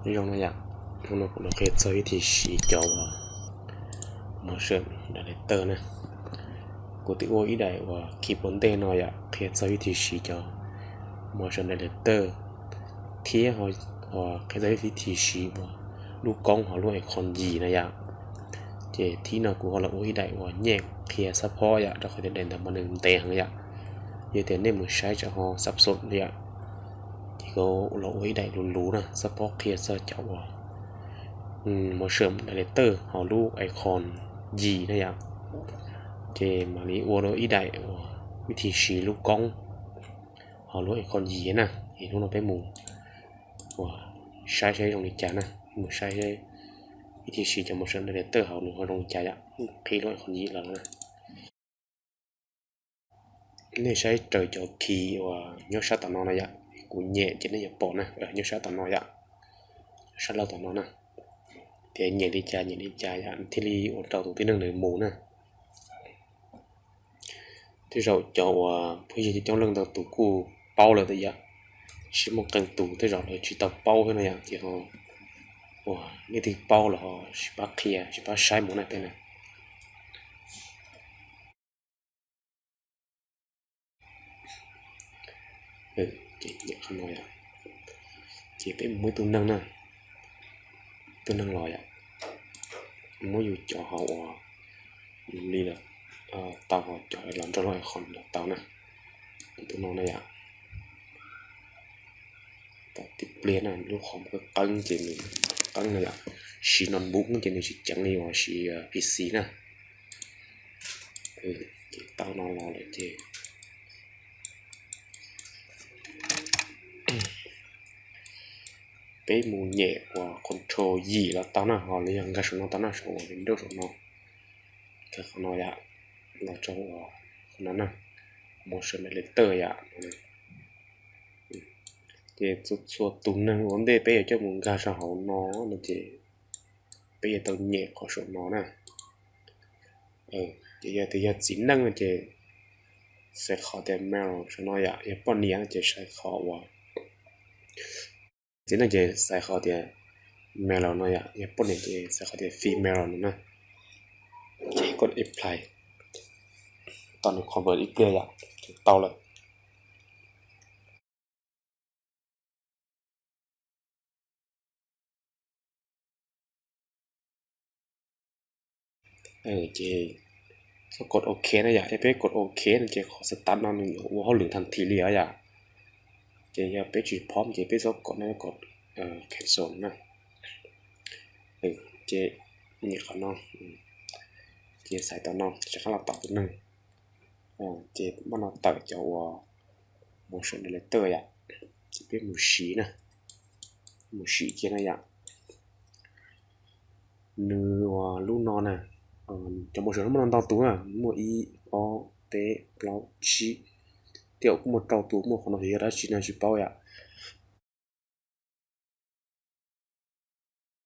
Nyob zoo no yom, hnub no kuv los qhia txog vib thib siv cov uas motion director na. Kuv twb ua ib daim uas clip ua ntej no yom, qhia txog vib thib siv cov motion director thiab qhia txog vib thib siv uas lub koob hauv lub icon yim na yom. Ces thib no kuv ho los ua ib daim uas nyem qhia xab phob yom, rau qhov tias daim ntawd mas nws ntev heev yom. Yog tias nej mus saib tsam ho xab xom yom, ces kuv los ua ib daim luv luv na, xab phob qhia txog cov uas motion director hauv lub icon yim na yom. Ces mam li ua ib daim uas vib thib siv lub koob hauv lub icon yim na. Es hnub no peb mus uas saib saib zoo li cas na, mus saib vib thib siv cov motion director hauv nws ho zoo li cas yom, qhib lub icon yim los na. Nej saib raws cov key uas nyob sab tom no no yom, kuv nyem ces nej yuav pom na, nyob sab tom no yom, sab laug tom no na. Tias nyem li cas nyem li cas yom thiaj li ua rau tus tib neeg ntawd mus na. Tej zaum cov uas phooj ywg coob coob leej ntau tus kuj paub lawm tiag yom, tsis muaj qee tus tej zaum lawv tsis tau paub thiab no yom, ces ho uas nej twb paub los ho sib pab qhia sib pab saib mus na tej na. Ces nyem qhov no yom, ces peb mus muab ib tug neeg na, ib tug neeg los yom, muab yus cov ho uas li los tau, ho cov los nrog lub icon los tau na. Tus no na yom, tau tib pliag na lub qhov qeeb qeeb ces nws qeeb no yom, siv notebook ces nws tsis ceev li uas siv P C na. Ces tau no los lawm ces peb mus nyem uas control yim los tau na, ho los yog nkag saum no tau na, saum uas Windows saum no, nkag qhov no yom, los rau uas qhov no na, motion director yom. Ces txhua txhua tus neeg ua ntej peb yuav coj mus nkag rau hauv no no ces peb yuav tau nyem qhov saum no na. Ces yog tias yog txiv neej no ces xaiv qhov tias male saum no yom, yog poj niam no ces xaiv qhov uas, txiv neej ces xaiv qhov tias male no yom, yog poj niam ces xaiv qhov tias female no na. Ces koj apply, tos nws convert ib pliag yom, ces tau lawm. Ces txhob kod ok na yom, yog peb kod ok no ces qhov start no nws yuav ua hauj lwm tag nrho li os yom. Ces yog peb tsis pom ces peb txhob kod na, kod cancel na. Ces nyem qhov no, ces xaiv tom no rov qab los tom tus neeg. Ces pab no tawm cov uas motion director yom, ces peb mus siv na, mus siv kiag na yom. Nws uas lub no na, cov motion no muaj ntau tus na, muaj ib ob peb plaub tsib, tej zaum kuj muaj rau tus, muaj qhov no ces yog dab tsi no tsis paub yom.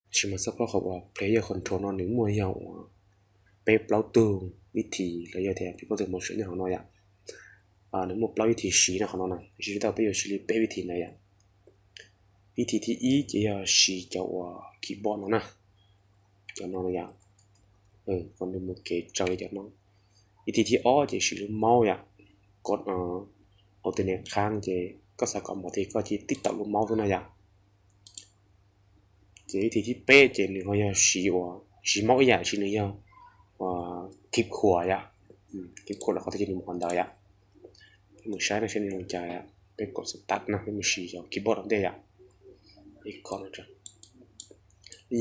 Tab sis mas xab phob qhov uas player control no nws muaj yog uas peb plaub tug vib thib los yog tias peb plaub tug motion nyob hauv no yom. Nws muaj plaub vib thib siv no, qhov no na, tsis tau peb yuav siv li peb vib thib na yom. Vib thib thib ib ces yog siv cov uas keyboard no na, cov no na yom, kom nws mus kev raws li cov no. Vib thib thib ob ces siv lub mouse yom, kod alternate khab ces koj xav kom mus twg koj cia li tib taum lub mouse xwb na yom. Ces vib thib thib peb ces nws ho yog siv uas siv mouse ib yam, siv nws yog uas keyboard yom, keyboard los qhov twg ces nws mus qhov ntawd yom. Peb mus saib no saib nws zoo cas, peb kod start no peb mus siv cov keyboard ntej yom.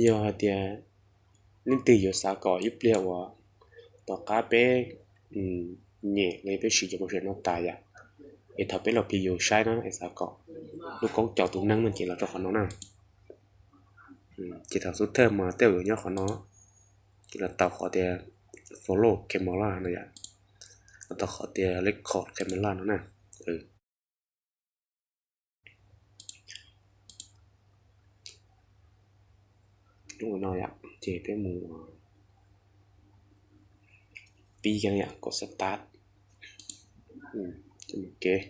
Yog hais tias leej twg yuav xav kom ib pliag uas tom qab peb nyem los peb siv cov motion no tas yom, es thaum peb los plis yus saib na es xav kom lub koob caum tus neeg no ces los rau qhov no na. Ces thaum xub thawj mas tej zaum yuav nyob qhov no, ces los tau qhov tias follow camera no yom, los tau qhov tias record camera no na. Lub no yom, ces peb mus pib yom, kod start, ces mus kev.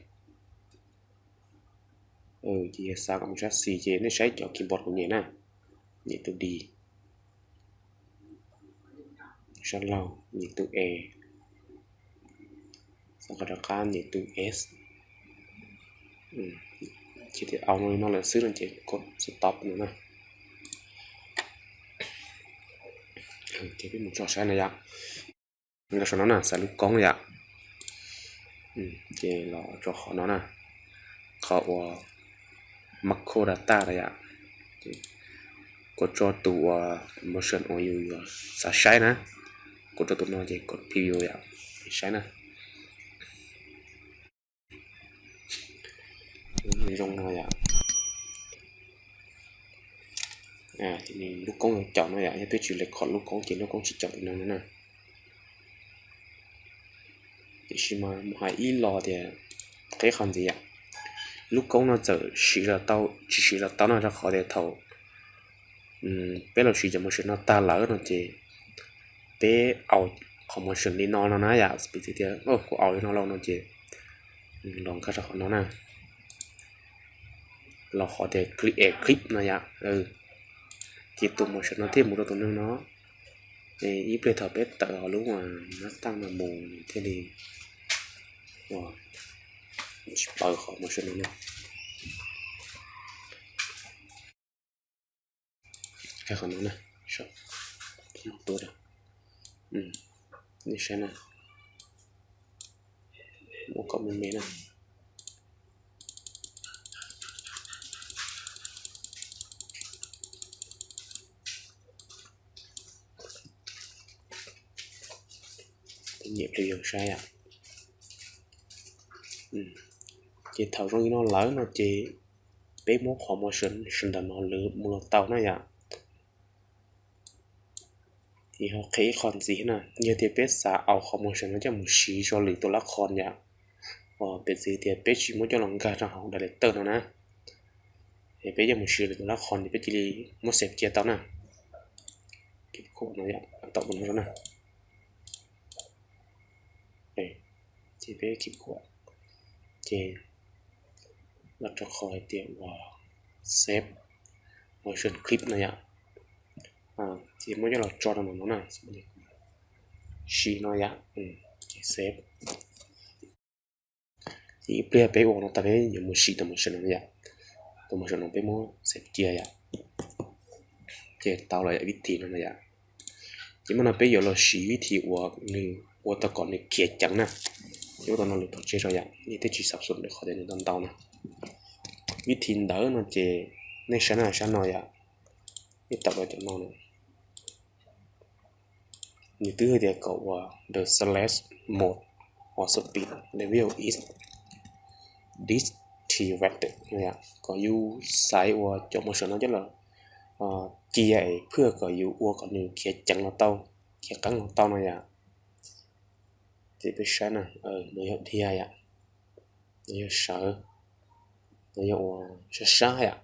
Ces yog xav kom mus sab C ces nej saib cov keyboard kuv nyem na, nyem tus D, sab laug nyem tus E, xav kom rov qab nyem tus S. Ces tias au no li no lawm xwb no ces kod stop no na. Ces peb mus tso saib no yom. Nkag saum no na, xav lub koob yom. Ces los tso qhov no na, qhov uas macro data na yom. Kod tso tus uas motion uas yus yuav xav saib na, kod tso tus no ces kod preview yom, saib na. Zoo no yom. Lub koob yuav caum no yom, yog peb tsis record lub koob ces lub koob tsis caum tus neeg no na. Tiam sis mas mus hais ib lo tias qheb qhov ntxiv yom, lub koob no txawm siv los tau tsis siv los tau no rau qhov tias thaum peb los siv cov motion no tag lawm no ces peb au qhov motion li no no na yom, piv txwv tias kuv au li no lauj no ces los nkag rau qhov no na, los qhov tias create clip no yom. Ces tus motion no thiaj mus rau tus neeg no. Ib pliag thaum peb tawm hauv lub mab taj no mus nws thiaj li ua tsis paws qhov motion no na. Qhov no na, saib na, ua kom me me na. Nyiam plis yog saib. Ces thaum zoo li no lawm no ces peb muab qhov motion sawv ntawm no lwv mus los tau na yom. Ces ho qhia ib qho ntxiv na, yog tias peb xav au qhov motion no coj mus siv rau lwm tus lab qhon yom, piv txwv tias peb tsis muab coj los nkag rau hauv director no na, es peb coj mus siv lwm tus lab qhon ces peb cia li muab save cia tau na. Keep code no yom, tau tus no na. Ces peb keep code, ces los rau qhov hais tias uas save motion clip no yom. Ces muab coj los tso rau no na, siv no yom, ces save. Ces ib pliag peb ua no tag peb yuav mus siv tus motion no yom. Tus motion no peb muab save cia yom. Ces tau lawm yom, vib thim no na yom. Ces mas no peb yuav los siv vib thim uas nws ua tau kom nws khiav ceev na. Ces ua tau no lwm tom tseg rau yom, nej thiaj tsis xav xum rau qhov tias nws ntau ntau na. Vib thim ntawd no ces nej saib na, sab no yom, nej tawm los cov no na. Nws twb hais tias kom ua the select mode or speed level is deactivated no yom, kom yus xaiv ua cov motion no coj los cia es phwj kom yus ua kom nws khiav ceev los tau, khiav qeeb los tau no yom. Ces peb saib na, no yog dhia yom, no yog sawv, no yog ua sab sab yom.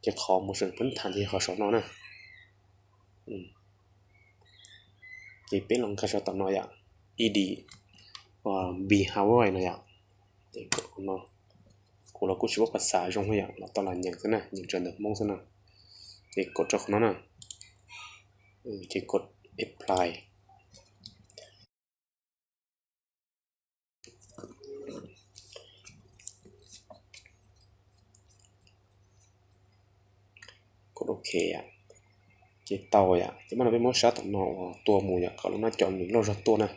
Ces qhov motion peb tham ces yog qhov saum no na. Ces peb los nkag rau tom no yom, edit behavior no yom. Ces no, kuv los kuj tsis paub phas xas zoo yom, los tau los nyeem xwb na, nyeem tsawv ntawv Hmoob xwb na. Ces kod rau qhov no na, ces kod apply. Kod ok yom. Ces tau yom, ces mas no peb muab sab tom no uas tua mus yom, kom lub nab co nws loj zog tuaj na.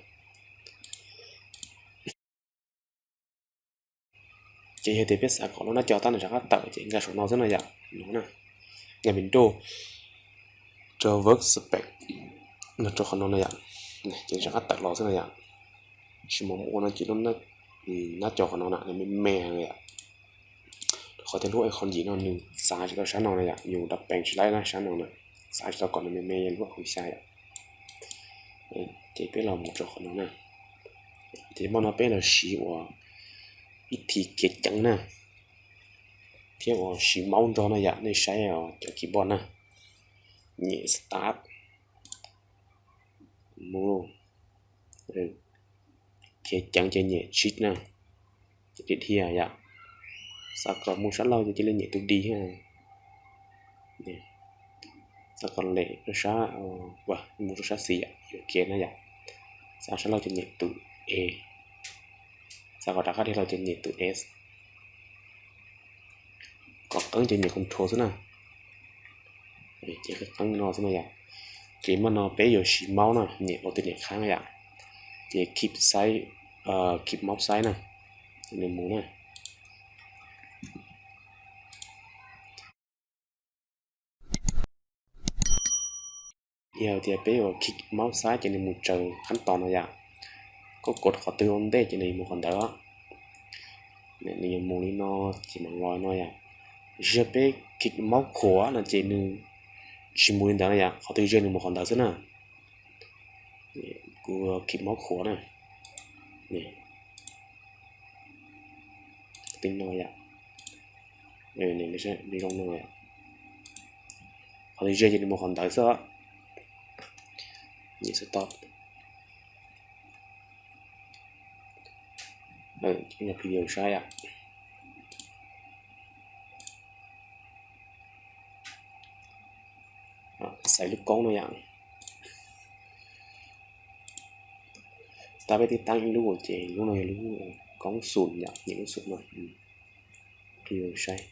Ces yog tias peb xav kom lub nab co tab nws rov qab tawm ces nkag saum no xwb no yom, no na, nkag Windows, rau Workspace, no rau qhov no no yom, ces rov qab tawm los xwb no yom. Tab sis mas mus ua no ces lub nab co qhov no na nws me me yom. Rau qhov tias lub icon yim no nws xav tsis tau sab no na yom, yus dab pees tsis laib na sab no na, xav tsis tau kom nws me me lub icon xya yom. Ces peb los mus rau qhov no na, ces mas no peb los siv ua ib thim khiav ceev na, thiab ua siv mouse nrog no yom, nej saib cov keyboard na, nyem start, mus, khiav ceev ces nyem shift na, ces dhia yom, Xav kom mus sab laug ces cia li nyem tus D ha. Xav kom lem rau sab, mus rau sab xis yom, yuam kev no yom. Xav sab laug ces nyem tus E. Xav kom rov qab dhia los ces nyem tus S. Kom qeeb ces nyem control xwb na. Ces qeeb no xwb na yom. Ces mas no peb yuav siv mouse na, nyem ua tus niam qhab yom. Ces keep side, keep mouse side na, nws mus na. Yog tias peb yuav keep mouse side ces nws mus raws qhab tos no yom. Koj kov qhov twg ua ntej ces nws yuav mus qhov ntawd. Nws yuav mus li no, ces mam los no yom. Yog peb keep mouse qhuav no ces nws tsis mus li ntawd no yom, qhov twg ze nws mus qhov ntawd xwb na. Kuv keep mouse qhuav na. Tej no yom. Zoo no, qhov twg ze ces nws mus qhov ntawd xwb. Nyem stop. Video saib yom. Xaiv lub koob no yom. Tab peb twb tab ib lub ces lub no yog lub koob xum yom, nyem lub xum no. Video saib.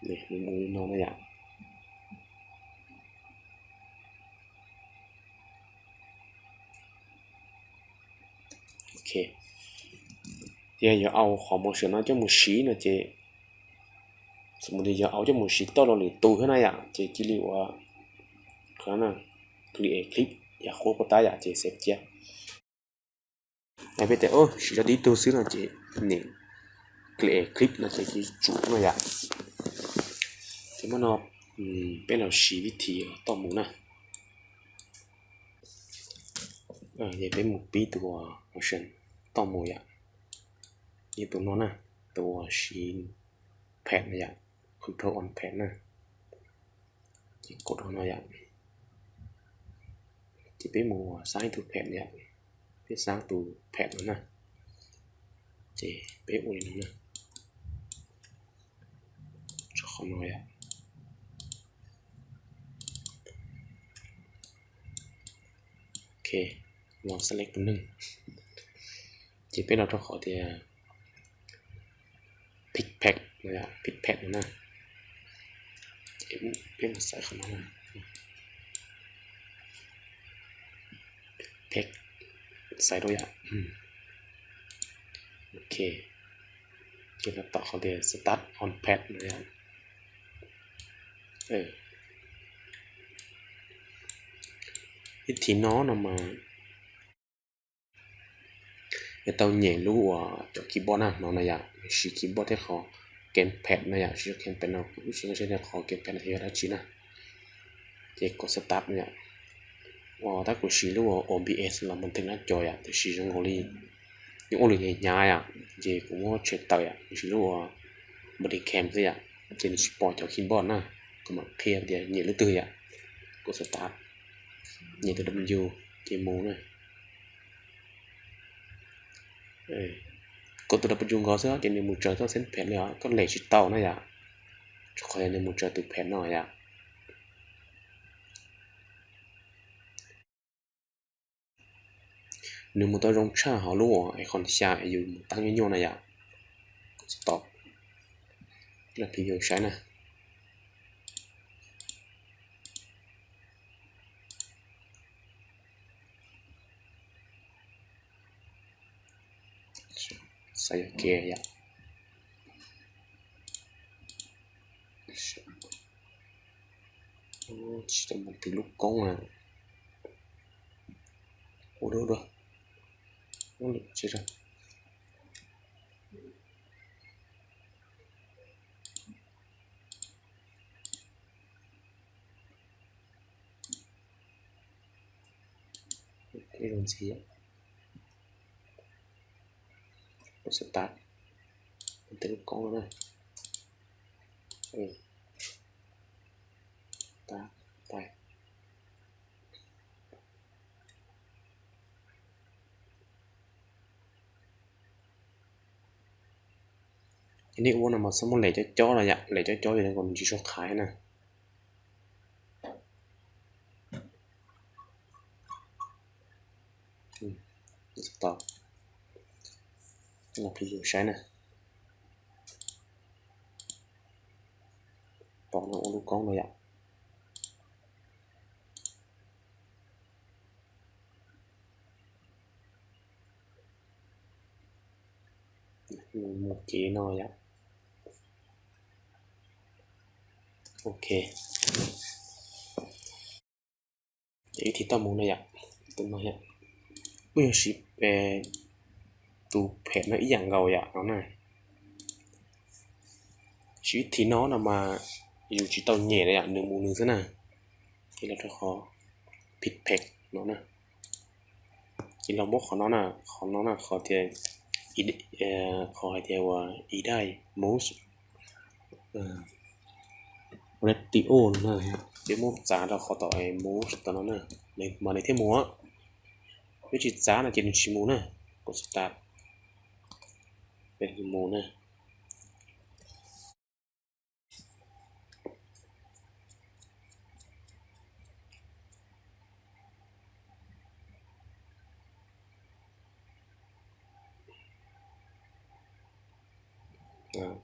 Nws mus li no na yom. Ok, yog yuav au qhov motion no coj mus siv no ces, xws li yog au coj mus siv tau los lwm tus thiab na yom, ces cia li ua clip, clip yam qhuab puas tab yom, ces save cia. Peb tias siv rau tib tug xwb no ces nyem clip no ces cia li tsum no yom. Ces mas no peb los siv vib thim toj mus na. Ces peb mus pib tus motion toj mus yom. Ib tus no na, tus uas siv pad no yom, control on pad na. Ces kaum rau no yom. Ces peb mus xab ib tug pad yom, peb xab tus pad no na. Ces peb ua li no na, rau qhov no yom. Ok, los select tus neeg. Ces peb los rau qhov tias pick pad no, pick pad no na. Ces peb mus xaiv qhov no, pick pad, xaiv rau yom. Ok, ces los tom qhov tias start on pad no yom. Ib thim no no mas yuav tau nyem lub uas cov keyboard na no na yom, siv keyboard thiab qhov gamepad no yom, siv gamepad no, kuv tsis nkag siab tias qhov gamepad no yog dab tsi na. Ces kom start no yom, uas tab kuv siv lub uas O B S los mas theej nab co yom, tiam sis zoo nkaus li yeej ua lwm hnyav hnyav yom, ces kuv muab tshem tawm yom, kuv siv lub uas Bandicam xwb yom, ces nws tsis pom cov keyboard na, kuv mam qhia tias nyem lub twg yom, kom start, nyem tus W ces mus na. Kom tus W nkaus xwb ces nws mus raws txoj same pad li os, koj lem tsis tau na yom, rau qhov nws mus raws tus pad no yom. Nws mus tau zoo tshaj hauv lub uas icon xya es yus mus tab nyuaj nyuaj na yom. Stop, los preview saib na. Xaiv yog ke yom. Tsis tau mus twg lub koob na. Ua dua dua. Ua lwm tsis rau. Ib lub ntxiv, ua start, ua tej lub koob na. Start, start. Nej ua no mas txhob muab lem cob cob no yom, lem cob cob yog nkaus nws tsis soj qhaiv na. Saib na, pom no ua lub koob no yom. Mus kev no yom. Ok, ces ib thib toj mus no yom, tus no yom, kuj yog siv tus phem no ib yam nkaus yom no na. Siv ib thib no no mas yus tsis tau nyem na yom, nws mus nws xwb na. Ces los rau qhov pit phem no na. Ces los muab qhov no na, qhov no na, qhov tias, qhov hais tias ua ib daim mus ratio na, peb muab txav rau qhov tom mus tom no na, mas nws thiaj mus. Peb tsis txav no ces nws tsis mus na. Kom start, peb mus na.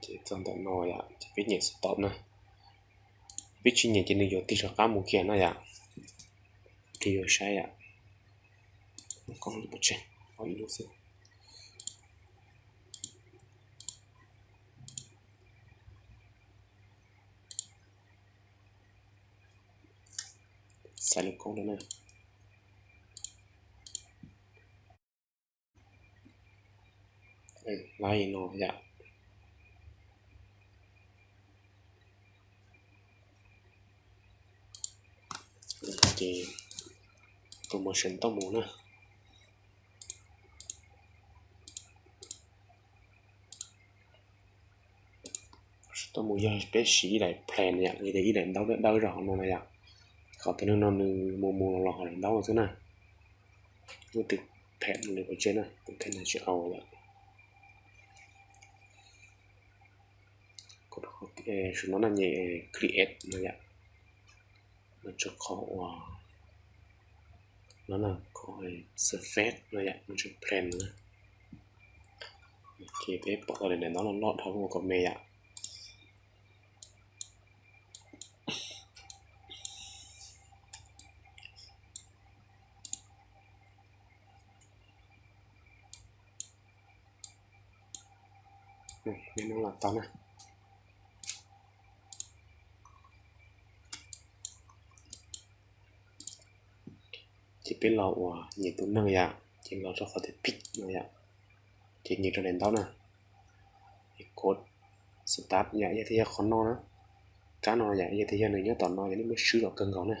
Ces txog ntawm no yom, ces peb nyem stop na. Peb tsis nyem ces nws yuav tig rov qab mus kiag no yom. Ces yuav saib yom. Koob lub pov tseg, ib lub xwb. Xaiv lub koob no na. Laib no yom. Ces tus motion tau mus na. Tau mus yog peb siv ib daim plane yom, li ib daim ntaub dawb dawb zog no na yom. Qhov tus neeg no nws mus mus los los hauv daim ntaub no xwb na. Lub tus phem no lawm pov tseg na, tus phem no tsis au yom. Saum no na nyem create no yom. Mus rau qhov uas no na, qhov surface no yom, mus rau plane na. Ces peb pom tau daim ntaub loj loj dhau lub ua kom me yom. Ces peb los uas nyem tus neeg yom, ces los rau qhov tias pick no yom, ces nyem rau daim ntaub na. Code start yom, yog tias yog qhov no na, kab no yom, yog tias yog nws nyob tom no ces nej muab swb los kawg nkaus na.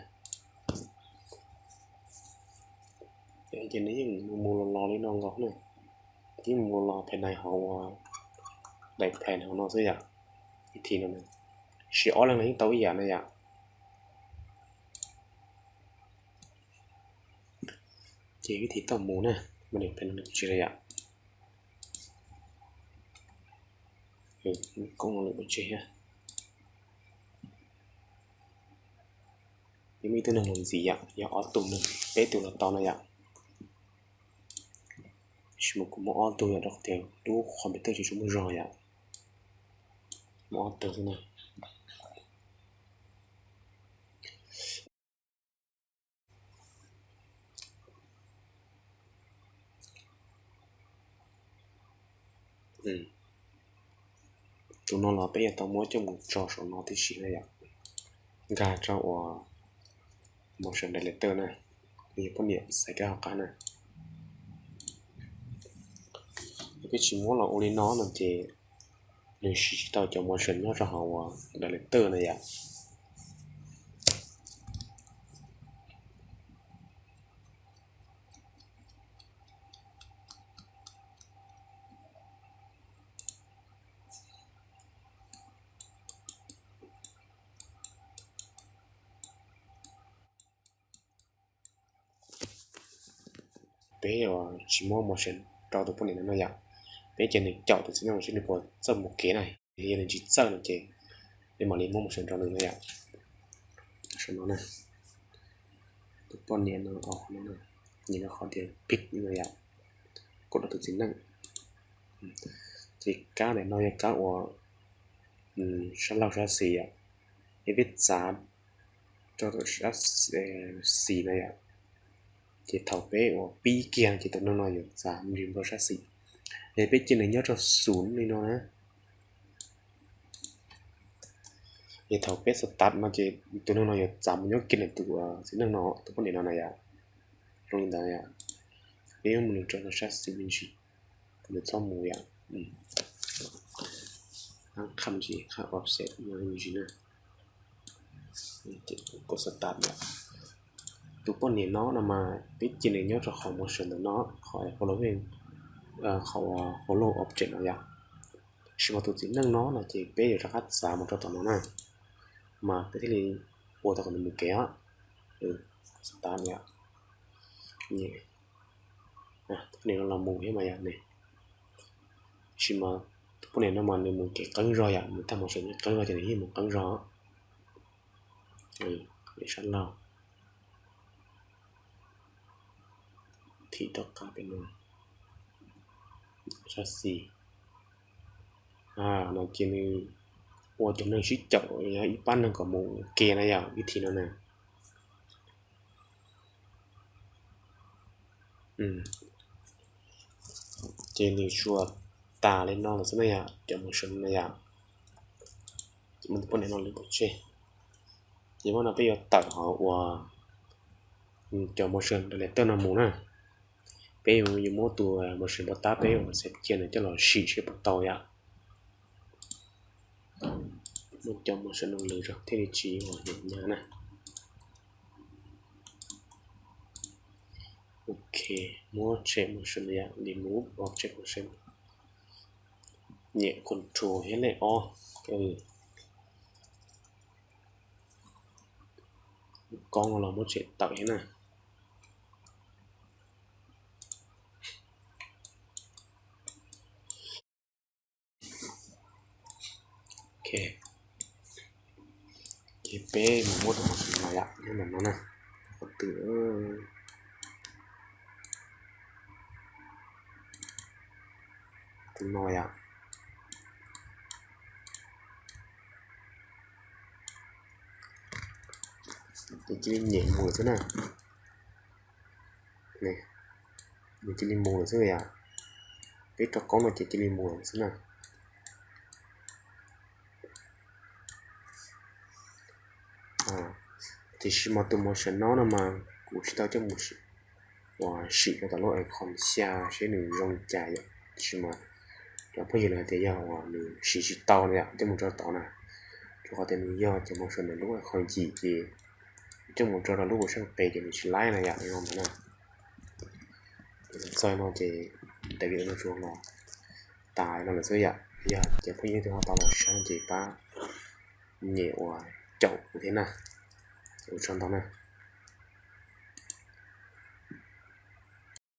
Ces nws yeej mus mus los los li no nkaus na, yeej mus los los pem nais hauv uas daim plane hauv no xwb yom. Vib thib no, siv ob leeg los yeej tau ib yam na yom. Ces vib thib tau mus na, mas daim plane no tsis yom. Koob no lawm pov tseg thiab. Yog muaj ib tug neeg los ntxiv yom, yog ob tug neeg, peb tug los tau no yom. Tab sis mas kuv muab ob tug yom, rau qhov tias lub computer tsis tshua muaj zog yom. Muab ob tug xwb na. Tus no los peb yuav tau muab coj mus tso saum no tib si na yom. Nkag rau uas motion director na, nws yog poj niam xaiv kab hauv qab na. Yog peb tsis muab los ua li no no ces nws siv tsis tau cov motion nyob rau hauv uas director na yom. Peb tsis muab motion rau tus poj niam no no yom. Peb cia nws caum tus txiv neej no seb nws puas txawj mus kev na. Yog nws tsis txawj no ces peb mam li muab motion rau nws no yom. Saum no na, tus poj niam no, nim no qhov tias pick no yom, kov rau tus txiv neej. Ces kab ntawm no yog kab uas sab laug sab xis yom, es peb txav rau sab xis no yom. Ces thaum peb uas pib kiag ces tus neeg no yuav txav mus rau sab xis, es peb cia nws nyob rau xum li no na. Es thaum peb start no ces tus neeg no yuav txav mus nyob kiag ntawm tus txiv neej no, tus poj niam no na yom. Zoo li ntawd yom, peb yuav mus nws rau sab xis me ntsis, kom nws txhob mus yom. Qhab me ntsis, qhab offset me ntsis na. Kom start yom. Tus poj niam no no mas peb cia nws nyob rau qhov motion ntawm no, qhov follow, qhov follow object no yom. Tab sis mas tus txiv neej no no ces peb yuav rov qab txav mus rau tom no na, mas peb thiaj li ua tau kom nws mus kev os. Start yom. Tus poj niam no los mus thiab mas yom ne. Tab sis mas tus poj niam no mas nws mus kev qeeb zog yom, nws tag motion qeeb zog ces nws yeej mus qeeb zog. Sab laug thim rov qab pem no, sab xis no ces nws ua cov neeg sib caum, yog ib pab neeg kom mus kev na yom, vib thim no na. Ces nws tsuas tas li no lawm xwb na yom, cov motion no yom. Ces muab tus poj niam no lwv pov tseg. Ces muab no peb yuav tawm hauv uas cov motion selector no mus na. Peb yuav muab tus motion pov tab peb uas save kiag no coj los sim seb puas tau yom. Muab cov motion no lwv rau thiaj li tsis ua nyuam nyuaj na. Ok, muab check motion yom, remove object motion, nyem control thiab lej ob, koob no los muab check tawm thiab na. Ok, ces peb mus muab tus motion no yom, nyob ntawm no na, qhov twg, tus no yom. Ces cia li nyem mus lawm xwb na. Nws cia li mus lawm xwb yom. Peb rau koob no ces cia li mus lawm xwb na. Tiam sis mas tus motion no no mas kuv tsis tau coj mus sim rau tom lub icon xya seb nws zoo li cas yom. Tiam sis mas cov phooj ywg lawv hais tias yog uas nws siv tsis tau no yom, coj mus rau tod na. Rau qhov tias nws yog cov motion ntawm lub icon yim ces coj mus rau rau lub version qis ces nws tsis laib na yom, zoo ntawd na. Txog no ces daim video no tsuas los tas no lawm xwb yom. Yog cov phooj ywg twg ho tau los saib no ces pab nyem uas caum kuv thiab na. Ua tsaug ntau na.